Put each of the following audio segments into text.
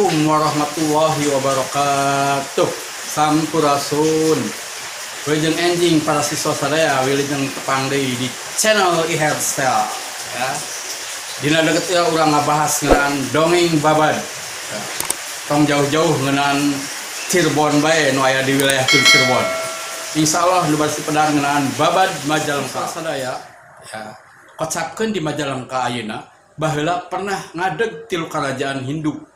Assalamualaikum warahmatullahi wabarakatuh. Sampurasun. Wilujeng enjing para siswa sadaya, wilujeng tepang deui di channel iHairstyle ya. Dina deket ya urang ngabahas ngeunaan dongeng babad. Ya. Tong jauh-jauh ngeunaan Cirebon bae nu aya di wilayah Cirebon. Insyaallah nu bari pedar ngeunaan babad Majalengka sadaya ya. Kocapkeun di Majalengka ayeuna baheula pernah ngadeg tilu kerajaan Hindu.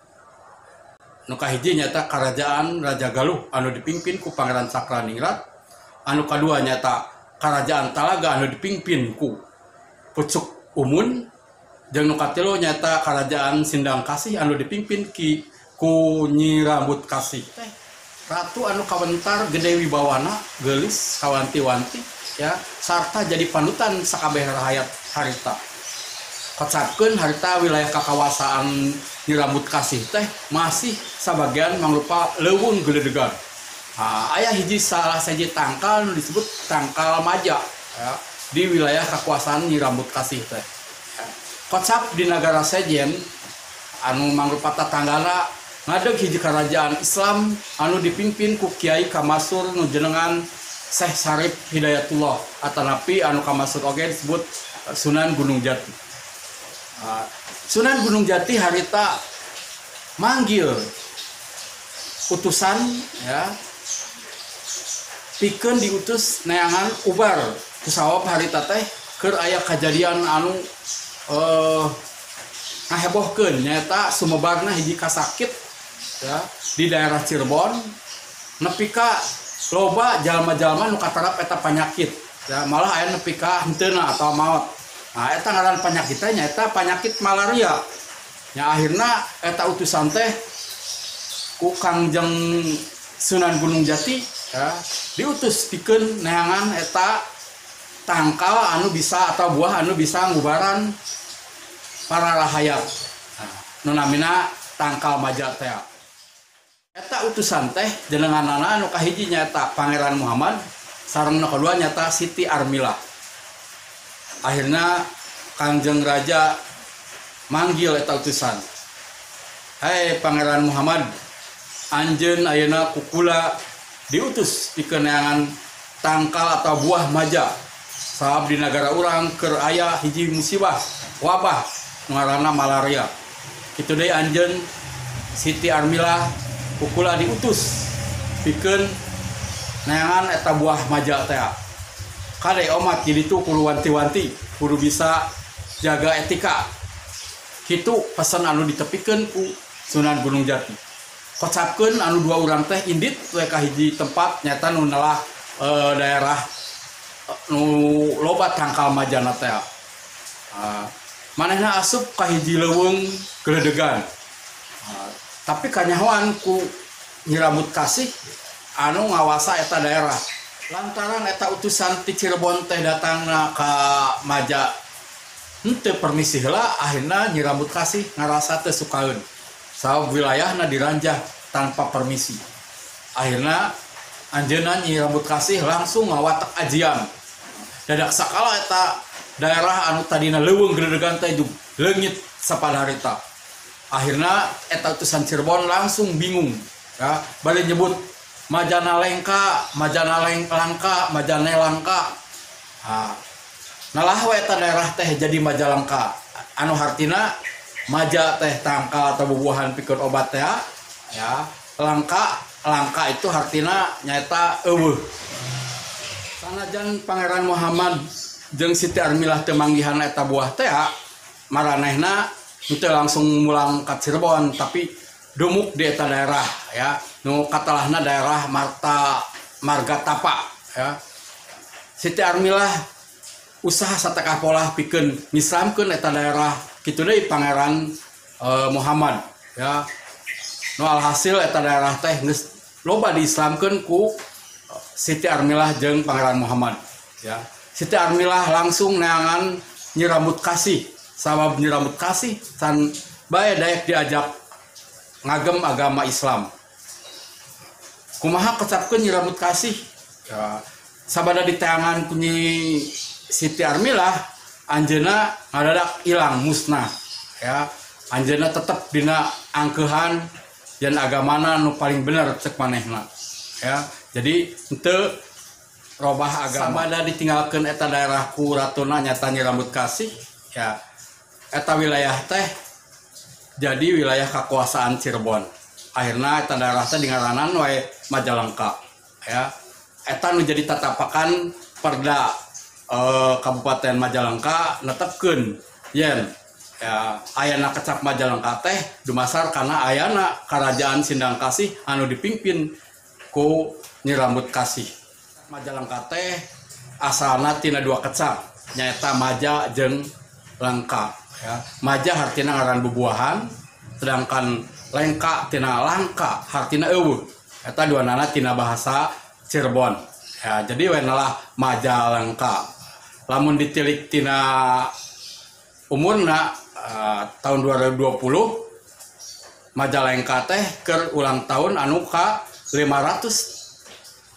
Nu kahiji nyata kerajaan Raja Galuh anu dipimpin ku Pangeran Sakraningrat, anu kadua nyata kerajaan Talaga anu dipimpin ku Pucuk Umun, jeung nu katilu nyata kerajaan Sindang Kasih anu dipimpin ki ku Nyi Rambut Kasih. Ratu anu kawentar gede wibawana, geulis, kawanti-wanti ya, sarta jadi panutan sakabeh rahayat harita. Kocapkeun harita wilayah kakawasaan Nyi Rambut Kasih teh masih sabagian mangrupa leuweung geledegan. Nah, aya hiji salah sahiji tangkal nu disebut tangkal maja ya, di wilayah kakuasaan Nyi Rambut Kasih teh. Ya. Kocap di nagara sejen anu mangrupa tatanggana ngadeg hiji kerajaan Islam anu dipimpin ku Kiai Kamasur nu jenengan Syekh Sarif Hidayatullah atanapi anu kamasur oge disebut Sunan Gunung Jati. Sunan Gunung Jati harita manggil utusan ya, pikeun diutus neangan ubar kusawab harita teh keur aya kajadian anu ngahebohkeun nyaeta sumebarna hiji kasakit ya di daerah Cirebon nepi ka loba jalma-jalma nu katarap eta panyakit ya, malah aya nepi ka henteuna atau maot. Nah, eta ngaran penyakitnya nyaeta penyakit malaria. Ya akhirna eta utusan teh ku Kangjeng Sunan Gunung Jati ya, diutus pikeun neangan eta tangkal anu bisa atau buah anu bisa ngubaran para rahayat. Nah, nu namina tangkal maja teh. Eta utusan teh jenenganana anu kahiji nyaeta Pangeran Muhammad sareng nu kadua nyaeta Siti Armilah. Akhirnya Kangjeng Raja manggil eta utusan. Hai Pangeran Muhammad, anjeun ayeuna kukula diutus pikeun neangan tangkal atau buah maja. Sabab di nagara urang keur aya hiji musibah, wabah ngaranna malaria. Kitu deui anjeun Siti Armilah kukula diutus pikeun neangan eta buah maja teh. Kade omat jadi tuh kudu wanti-wanti, kudu bisa jaga etika. Kitu pesan anu ditepikeun ku Sunan Gunung Jati. Kocapkeun anu dua urang teh indit we ka hiji tempat nyata nu nelah daerah nu loba tangkal majana teh. Manehna asup ka hiji leuweung geledegan. Tapi kanyahoan ku Nyi Rambut Kasih anu ngawasa eta daerah. Lantaran eta utusan ti Cirebon teh datangna ka Maja henteu permisi heula, akhirna Nyi Rambut Kasih ngarasa teu sukaeun sabab wilayahna diranjah tanpa permisi. Akhirna anjeunna Nyi Rambut Kasih langsung ngawatek ajian. Dadak sakala eta daerah anu tadina leuweung geledegan teh leungit sapada harita. Akhirna eta utusan Cirebon langsung bingung ya, bari nyebut Majana lengka, majana langka, majana langka. Nah, nalah we eta daerah teh jadi Majalengka. Anu hartina maja teh tangkal atau bubuhan pikeun obat teh ya. Langka, langka itu hartina nyaeta eueuh. Sanajan Pangeran Muhammad jeung Siti Armilah teu manggihan eta buah teh, maranehna teu langsung mulang ka Cirebon tapi dumuk di eta daerah ya, nu katalahna daerah Marta Margatapa ya. Siti Armilah usaha satekah polah pikeun ngislamkeun eta daerah kitu deui Pangeran Muhammad ya. Nu alhasil eta daerah teh geus loba diislamkeun ku Siti Armilah jeung Pangeran Muhammad ya. Siti Armilah langsung neangan Nyi Rambut Kasih, sabab Nyi Rambut Kasih can bae daek diajak ngagem agama Islam. Kumaha kecapkeun Nyi Rambut Kasih ya, sabada diteangan ku Nyi Siti Armilah anjeunna ngadadak ilang musnah ya. Anjeunna tetep dina angkeuhan Yen agamana nu paling bener cek manehna ya. Jadi henteu robah agama. Sabada ditinggalkeun eta daerah ku ratuna nyata Nyi Rambut Kasih ya. Eta wilayah teh jadi wilayah kekuasaan Cirebon. Akhirna eta daerah teh dingaranan wae Majalengka ya. Eta nu jadi tatapakan perda Kabupaten Majalengka netepkeun yen ya ayana kecap Majalengka teh dumasar karena ayana Kerajaan Sindangkasih anu dipimpin ku Nyi Rambut Kasih. Majalengka teh asalna tina dua kecap nyaeta Maja jeung Lengka ya. Maja hartina ngaran bubuahan, sedangkan Lengka tina langka hartina eueuh. Eta duanana tina bahasa Cirebon ya. Jadi wenalah Majalengka. Lamun ditilik tina umurna tahun 2020 Majalengka teh keur ulang tahun anu ka 530.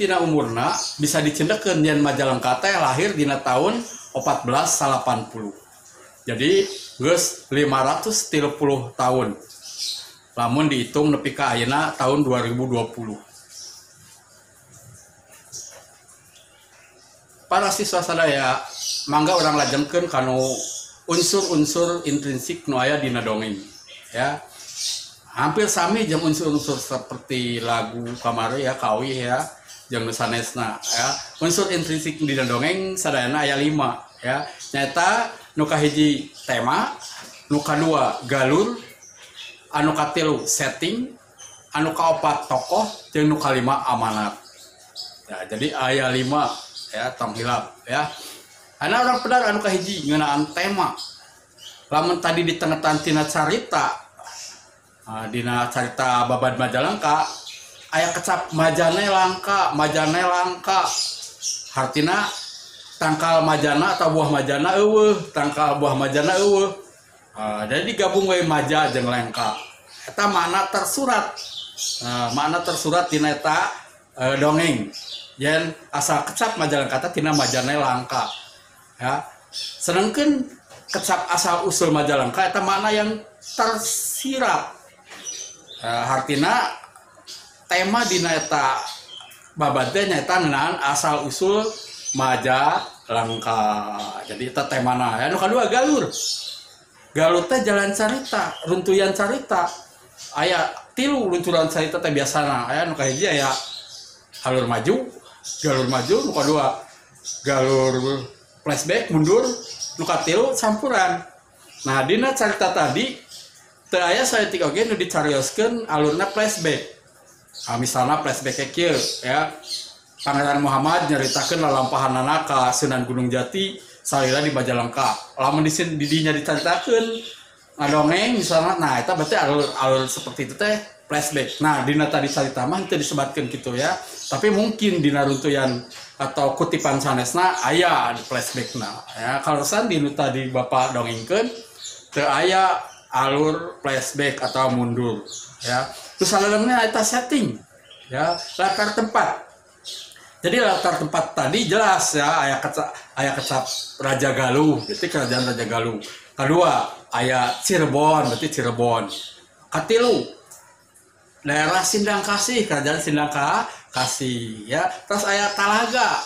Tina umurna bisa dicendekeun yen Majalengka teh lahir dina tahun 1480. Jadi geus 530 tahun. Lamun dihitung nepi ka ayeuna tahun 2020. Para siswa sadaya mangga urang lajengkeun kanu unsur-unsur intrinsik nu aya dina dongeng ya. Hampir sami jeung unsur-unsur seperti lagu kamari ya, kawih ya, jeung nu sanesna ya. Unsur intrinsik dina dongeng sadayana aya 5 ya. Nyaeta nu kahiji tema, nu kadua galur, anu katilu setting, anu kaopat tokoh, jeung nu kalima amanat. Ya, jadi aya 5 ya, tong hilap ya. Ana orang pedar anu kahiji ngeunaan tema. Lamun tadi ditengetan tina carita, dina carita babad Majalengka aya kecap majane langka, majane langka. Hartina tangkal majana atau buah majana eueuh, tangkal buah majana eueuh. Jadi digabung we maja jeung lengka. Eta makna tersurat. Makna tersurat dina eta dongeng. Yen asal kecap Majalengka teh tina majane langka ya. Sedangkan kecap asal usul Majalengka eta makna yang tersirat. Hartina tema dina eta babad teh nyaeta ngeunaan asal usul Majalengka. Jadi eta temana ya. Nu kadua galur. Galur teh jalan carita, runtuyan carita. Aya tilu luncuran carita teh biasana. Aya nu kahiji aya alur maju, galur maju, nu kadua galur flashback mundur, nu katilu campuran. Nah, dina carita tadi teu aya saeutik oge nu dicarioskeun alurna flashback. Nah, misalna flashback kieu ya. Pangeran Muhammad nyaritakeun lalampahanana ka Sunan Gunung Jati salila di Majalengka. Lamun di dinya dicaritakeun ngadongeng misalna, nah eta berarti alur seperti itu teh flashback. Nah, dina tadi carita mah teu disebatkeun kitu ya. Tapi mungkin dina runtuyan atau kutipan sanesna aya di flashbackna ya. Kaleresan dinu tadi Bapak dongengkeun teu aya alur flashback atau mundur ya. Terus saleuleungna eta setting ya, latar tempat. Jadi latar tempat tadi jelas ya, aya kecap Raja Galuh, berarti kerajaan Raja Galuh. Kedua, aya Cirebon, berarti Cirebon. Katilu, daerah Sindangkasih, kerajaan Sindangkasih ya. Terus aya Talaga,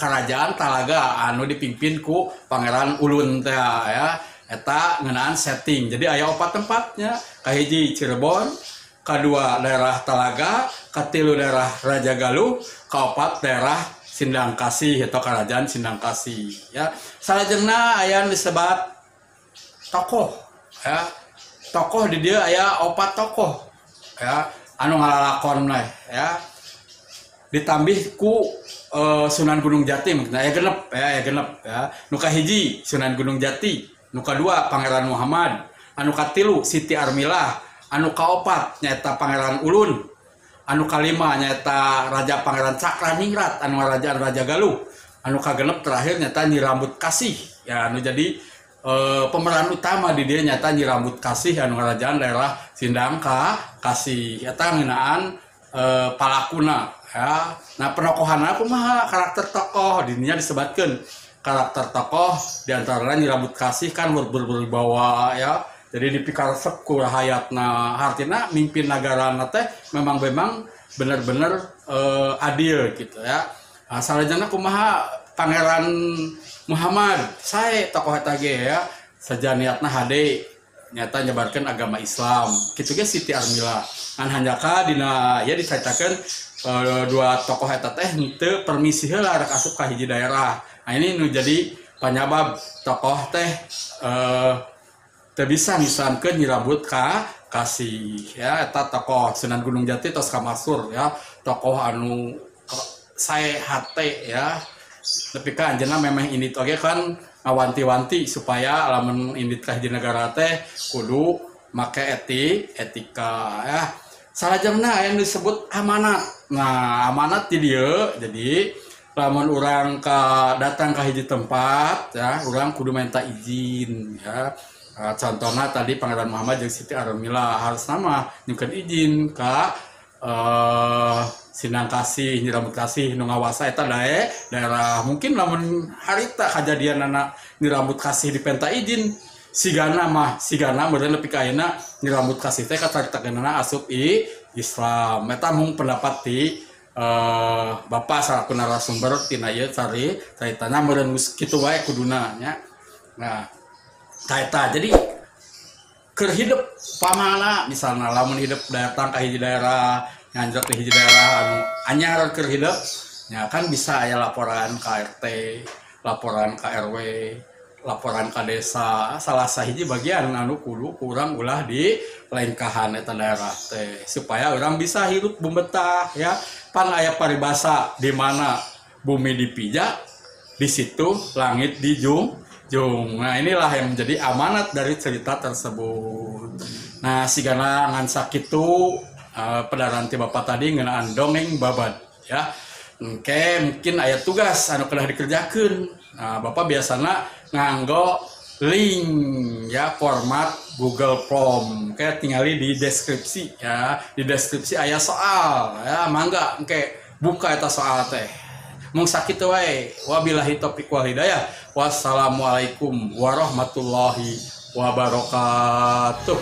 kerajaan Talaga anu dipimpin ku Pangeran Ulun teh ya. Eta ngeunaan setting. Jadi aya opat tempatnya, kahiji Cirebon, kedua daerah Talaga, katilu daerah Raja Galuh, kaopat daerah Sindangkasih atau kerajaan Sindangkasih ya. Salajengna aya nu disebat tokoh ya. Tokoh di dieu aya opat tokoh ya, anu ngalalakon ya. Ditambih ku Sunan Gunung Jati mungkin aya genep ya, aya genep ya. Nu kahiji Sunan Gunung Jati, nu kadua Pangeran Muhammad, anu katilu Siti Armilah, anu kaopat nyaeta Pangeran Ulun, anu kalima nyaeta Raja Pangeran Cakraningrat anu Kerajaan Raja Galuh, anu kagenep terakhir nyaeta Nyi Rambut Kasih ya, anu jadi pemeran utama di dieu nyaeta Nyi Rambut Kasih anu kerajaan daerah Sindangkasih. Eta ngeunaan palakuna ya. Nah, penokohanna kumaha karakter tokoh dininya disebatkeun karakter tokoh diantaranya Nyi Rambut Kasih kan berwibawa ya. Jadi dipikaresep ku rahayatna, hartina mimpin nagarana teh memang bener-bener adil gitu ya. Nah, salajengna kumaha Pangeran Muhammad sae tokoh eta ge ya, saja niatna hade nyata nyebarkeun agama Islam. Kitu ge Siti Armila. Ngan hanjaka dina ya dicaritakeun dua tokoh eta teh henteu permisi heula rek asup ka hiji daerah. Nah ini nu jadi panyabab tokoh teh teu bisa ngislamkeun Nyi Rambut ka Kasih ya. Eta tokoh Sunan Gunung Jati tos kamasur ya, tokoh anu sae hate ya. Tapi ka anjeunna memang indit oge kan ngawanti-wanti supaya lamun indit ka hiji negara teh kudu make etika ya. Salajengna aya nu disebut amanat. Nah, amanat di dieu jadi lamun urang ka datang ka hiji tempat ya, urang kudu minta izin ya. Contohna tadi Pangeran Muhammad jeung Siti Armila harus nama nyungkeun izin ka Sinang Kasih, Nyi Rambut Kasih nu ngawasa eta daerah. Mungkin lamun harita kajadianana Nyi Rambut Kasih dipenta izin sigana mah sigana meureun nepi ka ayeuna Nyi Rambut Kasih teh kacaritakeunana asup Islam. Eta mung pendapat ti Bapak salaku narasumber tina ieu caritana meureun geus kitu wae kuduna nya. Nah, eta jadi keur hidup pamana misalna lamun hidup datang ka hiji daerah nganjrek di hiji daerah anu anyar keur hidup ya kan bisa aya laporan ka RT, laporan ka RW, laporan ka desa. Salah sahiji bagian anu kudu kurang ulah di lengkahan eta daerah teh supaya orang bisa hidup bumbetah ya. Pan aya paribasa di mana bumi dipijak di situ langit dijunjung. Nah inilah yang menjadi amanat dari cerita tersebut. Nah sigana ngan sakitu pedaran ti Bapak tadi ngeunaan dongeng babad ya. Oke, mungkin aya tugas anu kedah dikerjakeun. Nah, Bapak biasana nganggo link ya format Google Form. Oke, tingali di deskripsi ya. Di deskripsi aya soal ya, mangga engke buka eta soal teh. Mung sakitu wae. Wabillahi taufiq wal hidayah. Wassalamualaikum warahmatullahi wabarakatuh.